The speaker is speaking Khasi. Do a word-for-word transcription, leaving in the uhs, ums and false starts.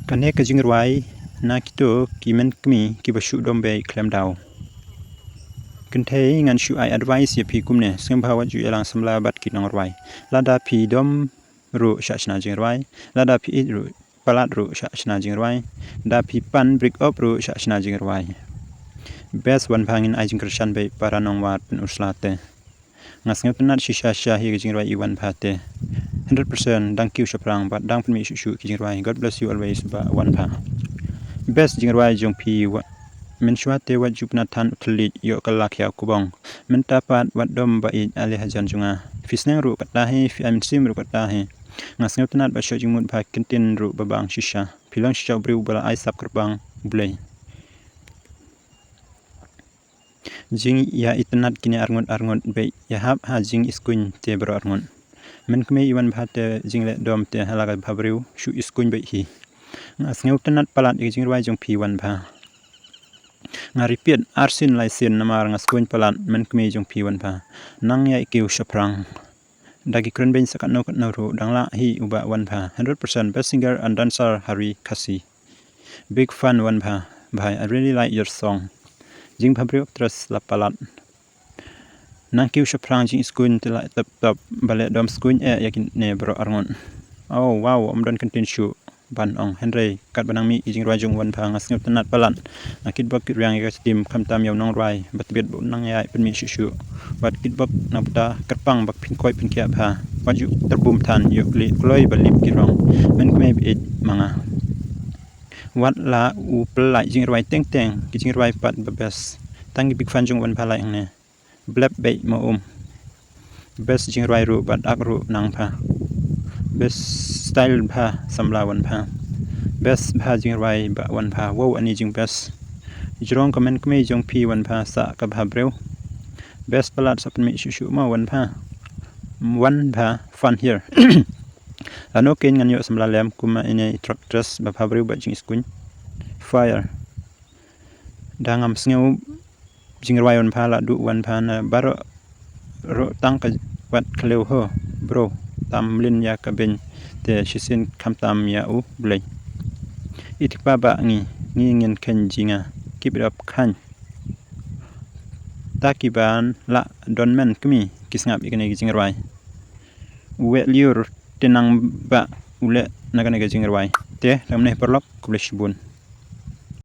Kane ka jingrwai na kito ki men kmie kiba shu dom beit khlem daw. Kynthei ngan shu ai advice ïa phi kumne, sngewbha wat ju ïalang samla bad ki nongrwai. Lada phi dom ruh shah shna jingrwai, lada phi ïeit ruh palat ruh shah shna jingrwai, da phi pan brick up ruh shah shna jingrwai. Best Wanpha, ngin ai jingkyrshan beit para nongwad Pynursla te. Nga sngewtynnat shisha shisha ïa ka jingrwai i Wanpha te. Hundred percent dang kiew shaphrang bad dang pynmih shuh shuh ki jingrwai. God bless you always Bah Wanpha. Best jingrwai jong phi Wa-, mynshuwa te wat ju pynïathan u thylliej ïoh ka lak ïa u kbong. Mynta pat wat dom ba ïeit ale hajan jong nga. Phi sneng ruh katta hi, phi ai mynsiem ruh katta hi. Nga sngewtynnat ba shoh jingmut bha, kyntien ruh ba bang shisha. Phi long shisha u briew ba la ai sap kyrpang U Blei. Jingïaitynnat kine arngut arngut beit, ïahap ha jingiskuiñ te baroh arngut. Men kmie i Wanpha te jingleh dom te ha la ka bhabriew shu iskuiñ beit hi. Nga sngewtynnat palat ïa ka jingrwai jong phi Wanpha. Nga repeat arsien laisien namar nga skuiñ palat, men kmie jong phi Wanpha. Nang ïai kiew shaphrang. Da ki kren beiñ sa katno katno ruh dang lah hi u Bah Wanpha. Hundred percent best singer and dancer Hari Khasi. Big fan Wanpha. Bhai, I really like your song. Jingbhabriew actress la palat. Nang kiew shaphrang, jingiskuiñ te la tep tep, ba leh dom skuiñ eh ïa kine baroh arngut. Oh wow, ym don kyntien shuh ban ong, hynrei katba nang mih ki jingrwai jong u Wanpha nga sngewtynnat palat. Nga kitbok kitrwiang ïa ka stem khamtam ïa u nongrwai ba tbit ba u nang ïai pynmih shuh shuh. Wat kitbok na bynta kyrpang ba phin koit phin khiah bha. Wat ju tyrbum than, ïoh kli kloi ba lip ki rong. Men kmie ba ïeit ma nga. Wat la u pynlait jingrwai teng teng, ki jingrwai pat ba best. Tang ki big fan jong u Wanpha lait hangne. Blep beit mo um. Best jingrwai ruh bad ak ruh nang pha. Best style bha samla Wanpha. Best bha jingrwai Bah Wanpha. Wow, ani jing best. Jrong ka men kmie jong phi Wanpha sa ka bhabriew. Best palat, sa pynmih shuh shuh mo Wanpha. Wanpha fan here. Lano kein ngan ïoh samla lem kum ine i actress ba bhabriew bad jingiskuiñ. Fire. Da ngam sngew jingrwai Wanpha la duh Wanpha na baroh ruh tang ka wat khlem ho bro. Tam mlien ïa ka beiñ te shisien khamtam ïa U Blei. I tikpa ba ngi ngi ngin khein jinga, keep it up khan. Ta ki ban la don men kmie ki sngap ïa kane ki jingrwai. U weh lyiur te nang ba u leh na kane ka jingrwai. Te lamne paralok, khublei shibun.